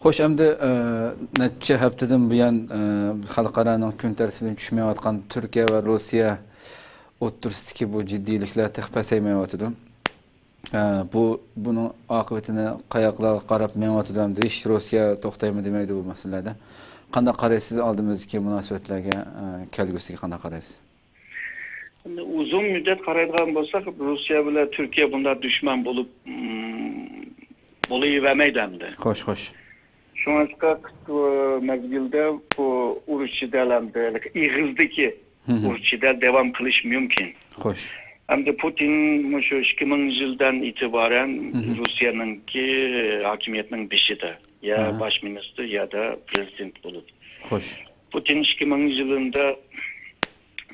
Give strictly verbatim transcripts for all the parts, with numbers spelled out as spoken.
خوش، ئەمدى، ئە، نەچچە ھەپتىدىن بۇيان، ئە، خەلقئارانىڭ كۈن تەرتىپىدىن چۈشمەيۋاتقان تۈركىيە ۋە روسىيە ئوتتۇرىسىدىكى بۇ جىددىيلىكلەر تېخى پەسەيمەيۋاتىدۇ. ئە، بۇ، بۇنىڭ ئاقىۋىتىنى قاياقلارغا قاراپ مېڭىۋاتىدۇ ئەمدى؟ ھېچ روسىيە توختايمۇ دېمەيدۇ بۇ مەسىلىلەردە. قانداق قارايسىز ئالدىمىزدىكى مۇناسىۋەتلەرگە، ئە، كەلگۈسىگە قانداق قارايسىز؟ ئۇزۇن مۇددەت قارايدىغان بولساق، روسىيە بىلەن تۈركىيە بۇنداق دۈشمەن بولۇپ، ئىم، بولۇۋەرمەيدۇ ئەمدى. خوش، خوش. شۇڭلاشقا قىسقا مەزگىلدە بۇ ئۇرۇش جېدەل ئەمدى ئېغىزدىكى ئۇرۇش جېدەل داۋام قىلىشى مۇمكىن. خوش. ئەمدى پۇتىن مۇشۇ ئىككى مىڭىنچى يىلدىن ئېتىبارەن روسىيەنىڭكى ھاكىمىيەتنىڭ بېشىدا يا باش مىنىستىر يا دا پرېزىدېنت بولۇپ. خوش. پۇتىن ئىككى مىڭىنچى يىلىندا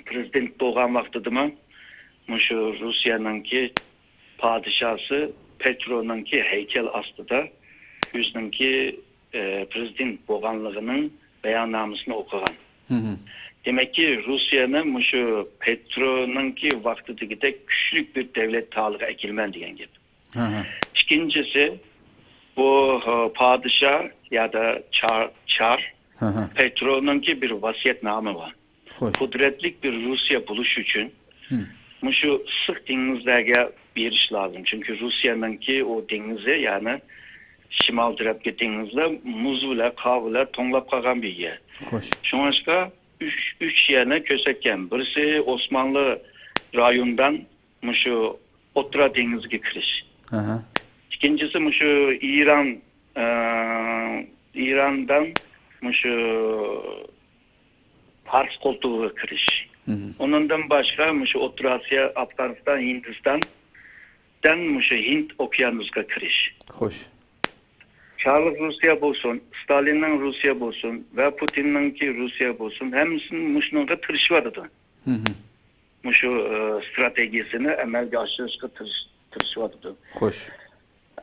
پرېزىدېنت بولغان ۋاقتىدىمۇ مۇشۇ روسىيەنىڭكى پادىشاسى پېترونىڭكى ھەيكەل ئاستىدا ئۆزىنىڭكى، ئە، پرېزىدېنت بولغانلىقىنىڭ باياننامىسىنى ئوقۇغان. دېمەككى، روسىيەنى مۇشۇ پېترونىڭكى ۋاقتىدىكىدەك كۈچلۈك بىر دۆلەت ھالىغا ئەكېلىمەن دېگەن گەپ. ئىككىنچىسى، بۇ، ئە، پادىشاھ يا دا چار، چار پېترونىڭكى بىر ۋاسىيەتنامە بار. خوش. قۇدرەتلىك بىر روسىيە بولۇش ئۈچۈن مۇشۇ ئىسسىق دېڭىزلەرگە بېرىش لازىم. چۈنكى روسىيەنىڭكى ئۇ دېڭىزى، يەنى شىمال تەرەپكى دېڭىزلار مۇز بىلەن، قار بىلەن توڭلاپ قالغان بىر يەر. خوش. شۇڭلاشقا ئۈچ، ئۈچ يەرنى كۆرسەتكەن. بىرسى ئوسمانلى رايونىدىن مۇشۇ ئوتتۇرا دېڭىزگە كىرىش. ئىككىنچىسى مۇشۇ ئىران، ئە، ئىراندىن مۇشۇ پارس قولتۇقىغا كىرىش. ئۇنىڭدىن باشقا مۇشۇ ئوتتۇرا ئاسىيا، ئافغانىستان، ھىندىستاندىن مۇشۇ ھىند ئوكيانۇسىغا كىرىش. خوش. چارلىق روسىيە بولسۇن، ستالىننىڭ روسىيە بولسۇن ۋە پۇتىننىڭكى روسىيە بولسۇن، ھەممىسى مۇشۇنىڭغا تىرىشىۋاتىدۇ. مۇشۇ، ئە، ستراتېگىيەسىنى ئەمەلگە ئاشۇرۇشقا تىرىش-، تىرىشىۋاتىدۇ. خوش.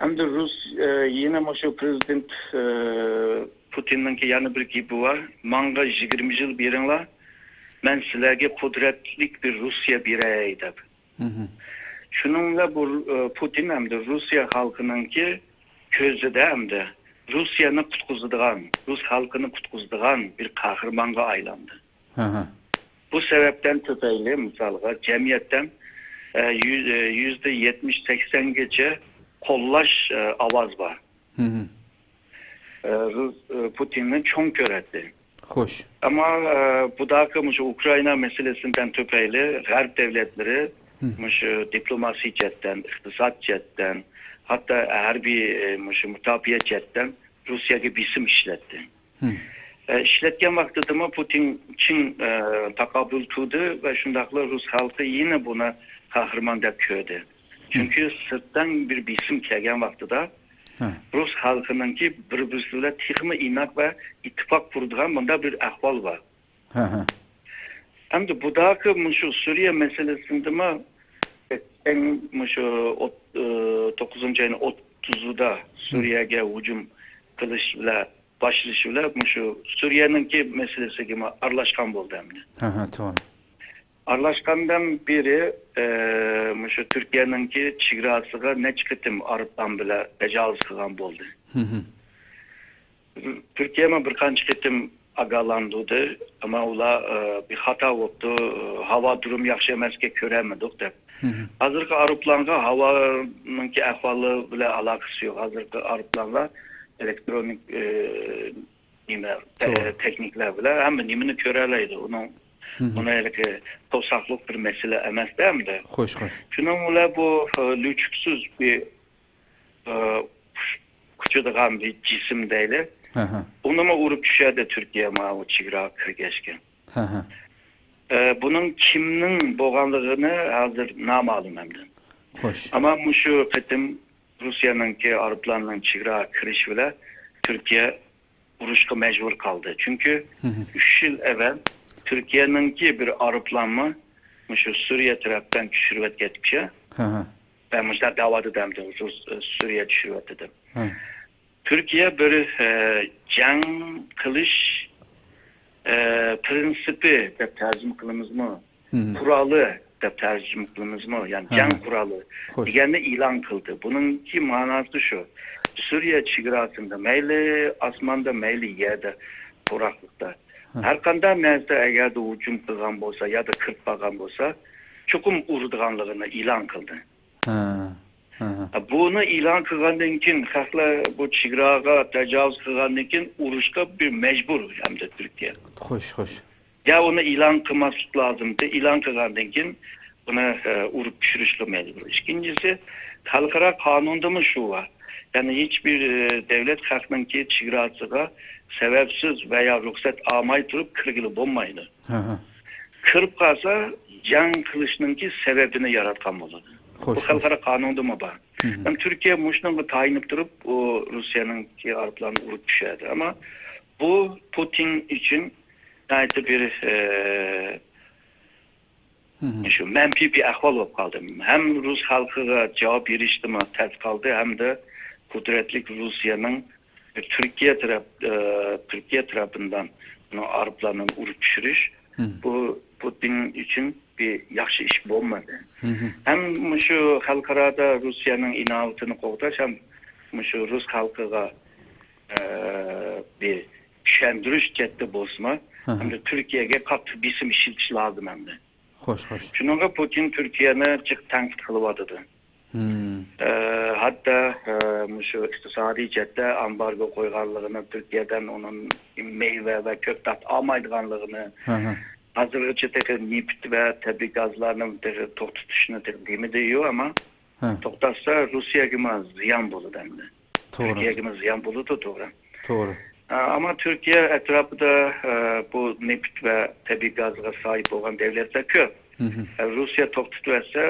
ئەمدى رۇس-، ئە، يەنە مۇشۇ پرېزىدېنت، ئە، پۇتىننىڭكى يەنە بىر گېپى بار. ماڭا يىگىرمە يىل بېرىڭلار، مەن سىلەرگە قۇدرەتلىك بىر روسىيە بېرەي دەپ. شۇنىڭ بىلەن بۇ، ئە، پۇتىن ئەمدى روسىيە خەلقىنىڭكى كۆزىدە ئەمدى روسىيەنى قۇتقۇزىدىغان، رۇس خەلقىنى قۇتقۇزىدىغان بىر قەھرىمانغا ئايلاندى. بۇ سەۋەبتىن تۈپەيلى، مىسالغا، جەمئىيەتتىن، ئە، يۈز-، ئە، يۈزدە يەتمىش سەكسەنگىچە قوللاش، ئە، ئاۋاز بار. ئە، رۇس-، ئە، پۇتىننى چوڭ كۆرەتتى. خوش. ئەمما، ئە، بۇداقى مۇشۇ ئۇكرائىنا مەسىلىسىدىن تۈپەيلى غەرب دەۋلەتلىرى مۇشۇ دىپلوماسىي جەھەتتىن، ئىقتىساد جەھەتتىن، ھەتتا ھەربىي، ئە، مۇشۇ مۇداپىئە جەھەتتىن روسىيەگە بېسىم ئىشلەتتى. ئە، ئىشلەتكەن ۋاقتىدىمۇ پۇتىن چىڭ، ئە، تاقابىل تۇردى ۋە شۇنداقلا رۇس خەلقى يەنە بۇنى قەھرىمان دەپ كۆردى. چۈنكى سىرتتىن بىر بېسىم كەلگەن ۋاقتىدا رۇس خەلقىنىڭكى بىر-بىرسى بىلەن تېخىمۇ ئىناق ۋە ئىتتىپاق قۇرىدىغان مۇنداق بىر ئەھۋال بار. ئەمدى بۇداقى مۇشۇ سۈرىيە مەسىلىسىدىمۇ ئەڭ مۇشۇ ئوت-، ئە، توققۇزىنچى ئاينىڭ ئوتتۇزىدا سۈرىيەگە ھۇجۇم قىلىش بىلەن باشلىشى بىلەن مۇشۇ سۈرىيەنىڭكى مەسىلىسىگىمۇ ئارىلاشقان بولدى ئەمدى. ھە، ھە، توغرا. ئارىلاشقاندىن بېرى، ئە، مۇشۇ تۈركىيەنىڭكى چېگراسىغا نەچچە قېتىم ئايروپىلان بىلەن تاجاۋۇز قىلغان بولدى. تۈركىيەمۇ بىر قانچە قېتىم ئاگاھلاندۇردى، ئەمما ئۇلار، ئە، بىر خاتا بوپتۇ، ھاۋا دۇرۇمى ياخشى ئەمەسكەن، كۆرەلمىدۇق دەپ. ھازىرقى ئايروپىلانغا ھاۋانىڭكى ئەھۋالى بىلەن ئالاقىسى يوق. ھازىرقى ئايروپىلانلار ئېلېكترونىك، ئە، نېمە، تە-، توغرا. تېخنىكىلار بىلەن ھەممە نېمىنى كۆرەلەيدۇ. ئۇنىڭ، ئۇنىڭ ھېلىقى توساقلىق بىر مەسىلە ئەمەس-دە ئەمدى. خوش، خوش. شۇنىڭ بىلەن بۇ، ئە، لۈچۈكسىز بىر، ئە، ئۇچىدىغان بىر جىسىم دەيلى. ئۇنىمۇ ئۇرۇپ چۈشەردى تۈركىيە ماۋۇ چېگراغا كىرگەچكە. ئە، بۇنىڭ كىمنىڭ بولغانلىقىنى ھازىر نامەلۇم ئەمدى. خوش. ئەمما مۇشۇ قېتىم روسىيەنىڭكى ئايروپىلاننىڭ چېگراغا كىرىشى بىلەن تۈركىيە ئۇرۇشقا مەجبۇر قالدى. چۈنكى ئۈچ يىل ئەۋۋەل تۈركىيەنىڭكى بىر ئايروپىلانمۇ مۇشۇ سۈرىيە تەرەپتىن چۈشۈرۈۋەتكەنتىكەن. ۋە مۇشۇنداق دەۋاتىدۇ ئەمدى، سۈرىيە چۈشۈرۈۋەتتى دەپ. تۈركىيە بىر، ئە، جەڭ قىلىش، ئە، پرىنسىپى دەپ تەرجىمە قىلىمىزمۇ؟ قورالى دەپ تەرجىمە قىلىمىزمۇ؟ يەنى جەڭ قورالى دېگەننى ئېلان قىلدى. بۇنىڭكى مەناسى شۇ. سۈرىيە چېگراسىندا، مەيلى ئاسماندا، مەيلى يەردە، تۇراقلىقتا، ھە، ھەر قانداق نەرسە ئەگەردە ھۇجۇم قىلغان بولسا يادا كىرىپ قالغان بولسا، چوقۇم ئۇرىدىغانلىقىنى ئېلان قىلدى. ھە، ھە، ھە. بۇنى ئېلان قىلغاندىن كېيىن، خەقلەر بۇ چېگراغا تاجاۋۇز قىلغاندىن كېيىن، ئۇرۇشقا بىر مەجبۇر ئەمدى تۈركىيە. خوش، خوش. يا ئۇنى ئېلان قىلماسلىق لازىمدى. ئېلان قىلغاندىن كېيىن بۇنى، ئە، ئۇرۇپ چۈشۈرۈشكە مەجبۇر. ئىككىنچىسى، خەلقئارا قانۇندىمۇ شۇ بار. يەنى ھېچبىر، ئە، دۆلەت خەقنىڭكى چېگراسىغا سەۋەبسىز ۋە يا رۇخسەت ئالماي تۇرۇپ كىرگىلى بولمايدۇ. ھە، ھە. كىرىپ قالسا، جەڭ قىلىشنىڭكى سەۋەبىنى ياراتقان بولىدۇ. خوش، بۇ خوش. خەلقئارا قانۇندىمۇ بار. ھە، ھە. ھەم تۈركىيە مۇشۇنىڭغا تايىنىپ تۇرۇپ، ئۇ روسىيەنىڭكى ئايروپىلانىنى ئۇرۇپ چۈشۈردى. ئەمما بۇ پۇتىن ئۈچۈن ناھايىتى بىر، ئە، ھە، ھە. شۇ مەنپىي بىر ئەھۋال بولۇپ قالدى. ھەم رۇس خەلقىگە جاۋاب بېرىشتىمۇ تەس قالدى، ھەمدە قۇدرەتلىك روسىيەنىڭ تۈركىيە تەرەپ، ئە، تۈركىيە تەرەپىندىن ئۇنىڭ ئايروپىلانىنى ئۇرۇپ چۈشۈرۈش، ھە، بۇ پۇتىن ئۈچۈن بىر ياخشى ئىش بولمىدى. ھە، ھە. ھەم مۇشۇ خەلقئارادا روسىيەنىڭ ئىناۋىتىنى قوغداش ھەم مۇشۇ رۇس خەلقىگە، ئە، بىر چۈشەندۈرۈش جەھەتتە بولسىمۇ، ھە، ھە. ھەمدە تۈركىيەگە قاتتىق بېسىم ئىشلىتىش لازىم ئەمدى. خوش، خوش. شۇنىڭغا پۇتىن تۈركىيەنى جىق تەنقىد قىلىۋاتىدۇ. ھىم. ئە، ھەتتا، ئە، مۇشۇ ئىقتىسادىي جەھەتتە ئامبارگو قويغانلىقىنى، تۈركىيەدىن ئۇنىڭ مېۋە ۋە كۆكتات ئالمايدىغانلىقىنى، ھە، ھە. ھازىرغىچە تېخى نېفىت ۋە تەبىئىي گازلارنى تېخى توختىتىشنى تېخى دېمىدى-يۇ، ئەمما ھە. توختاتسا روسىيەگىمۇ زىيان بولىدۇ ئەمدى. توغرا. تۈركىيەگىمۇ زىيان بولىدۇ، توغرا. توغرا. ئە، ئەمما تۈركىيە ئەتراپىدا، ئە، بۇ نېفىت ۋە تەبىئىي گازغا ساھىب بولغان دۆلەتلەر كۆپ. ھىم. ئە، روسىيە توختىتىۋەتسە،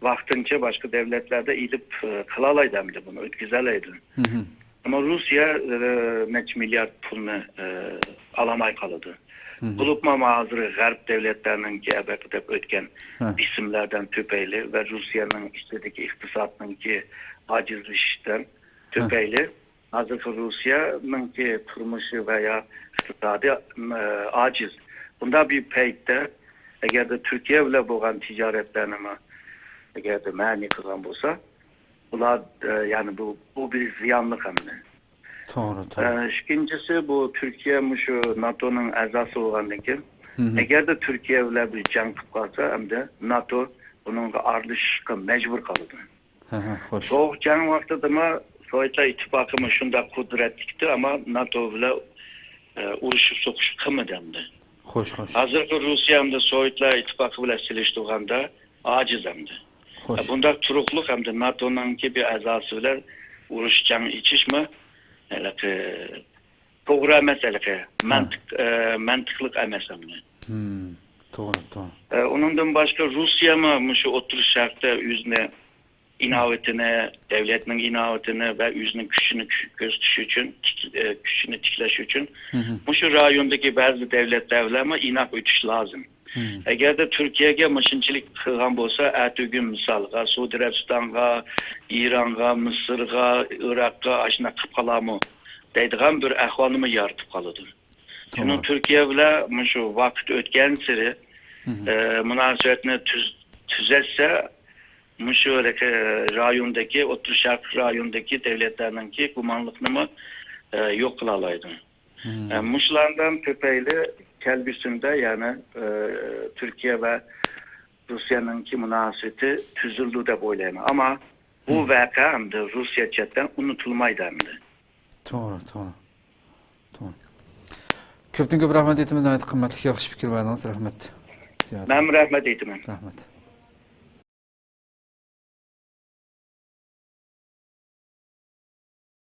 ۋاقتىنچە باشقا دۆلەتلەردە ئېلىپ، ئە، قىلالايدۇ ئەمدى بۇنى، ئۆتكۈزەلەيدۇ. ھىم. ئەمما روسىيە، ئە، نەچچە مىليارد پۇلنى، ئە، ئالالماي قالىدۇ. ھىم. بولۇپمۇ ھازىر غەرب دۆلەتلەرنىڭكى ئەبەقىدەپ ئۆتكەن ھە. بېسىملەردىن تۈپەيلى ۋە روسىيەنىڭ ئىچىدىكى ئىقتىسادنىڭكى ئاجىزلىشىشتىن ھە. تۈپەيلى ھازىرقى روسىيەنىڭكى تۇرمۇشى ۋە يا ئىقتىسادى، ئە، ئاجىز. بۇنداق بىر پەيتتە ئەگەردە تۈركىيە بىلەن بولغان تىجارەتلەرنىمۇ ئەگەردە مەنئى قىلغان بولسا، بۇلار، ئە، يەنى بۇ، بۇ بىر زىيانلىق ئەمدى. توغرا، توغرا. ئە، ئىككىنچىسى، بۇ تۈركىيە مۇشۇ ناتونىڭ ئەزاسى بولغاندىن كېيىن، ھىم. ئەگەردە تۈركىيە بىلەن بىر جەڭ قىلىپ قالسا، ئەمدى ناتو بۇنىڭغا ئارىلىشىشقا مەجبۇر قالىدۇ. ھە، ھە، خوش. سوغۇق جەڭ ۋاقتىدىمۇ سوۋېتلار ئىتتىپاقىمۇ شۇنداق قۇدرەتلىكتى، ئەمما ناتو بىلەن، ئە، ئۇرۇشۇپ سوقۇشۇپ قىلمىدى ئەمدى. خوش، خوش. ھازىرقى روسىيە ئەمدى سوۋېتلار ئىتتىپاقى بىلەن سېلىشتۇرغاندا ئاجىز ئەمدى. خوش. بۇنداق تۇرۇقلۇق ئەمدى ناتونىڭكى بىر ئەزاسى بىلەن ئۇرۇش جەڭ ئېچىشمۇ ھېلىقى توغرا ئەمەس، ھېلىقى ھە. مەنتىق، ئە، مەنتىقلىق ئەمەس ئەمدى. ھىم، توغرا، توغرا. ئە، ئۇنىڭدىن باشقا روسىيەمۇ مۇشۇ ئوتتۇرا شەرقتە ئۆزىنى ئىناۋىتىنى، دۆلەتنىڭ ئىناۋىتىنى ۋە ئۆزىنىڭ كۈچىنى كۈ-، كۆرسىتىش ئۈچۈن، تىك-، ئە، كۈچىنى تىكلەش ئۈچۈن ھىم. مۇشۇ رايوندىكى بەزى دۆلەتلەر بىلەنمۇ ئىناق ئۆتۈش لازىم. ھىم. ئەگەردە تۈركىيەگە مۇشۇنچىلىك قىلغان بولسا، ئەتىگۈن مىسالغا سئۇدى ئەرەبىستانغا، ئىرانغا، مىسىرغا، ئىراققا ئاشۇنداق قىلىپ قالارمۇ دەيدىغان بىر ئەھۋالنىمۇ يارىتىپ قالىدۇ. شۇنىڭ توغرا. تۈركىيە بىلەن مۇشۇ ۋاقىت ئۆتكەنسېرى، ھىم. ئە، مۇناسىۋەتنى تۈز-، تۈزەتسە، مۇشۇ رايوندىكى، ئوتتۇرا شەرق رايونىدىكى دۆلەتلەرنىڭكى گۇمانلىقنىمۇ، ئە، يوق قىلالايدۇ. ھىم. ئە، مۇشۇلاردىن تۈپەيلى كەلگۈسىدە، يەنى، ئە، تۈركىيە ۋە روسىيەنىڭكى مۇناسىۋىتى تۈزۈلىدۇ دەپ ئويلايمەن. ئەمما بۇ ھىم. ۋەقە ئەمدى روسىيە چەتتىن ئۇنتۇلمايدۇ ئەمدى. توغرا، توغرا. توغرا. كۆپتىن كۆپ رەھمەت ئېيتىمىز، ناھايىتى قىممەتلىك ياخشى پىكىر بەردىڭىز، رەھمەت. زىيادە. مەنمۇ رەھمەت ئېيتىمەن. رەھمەت.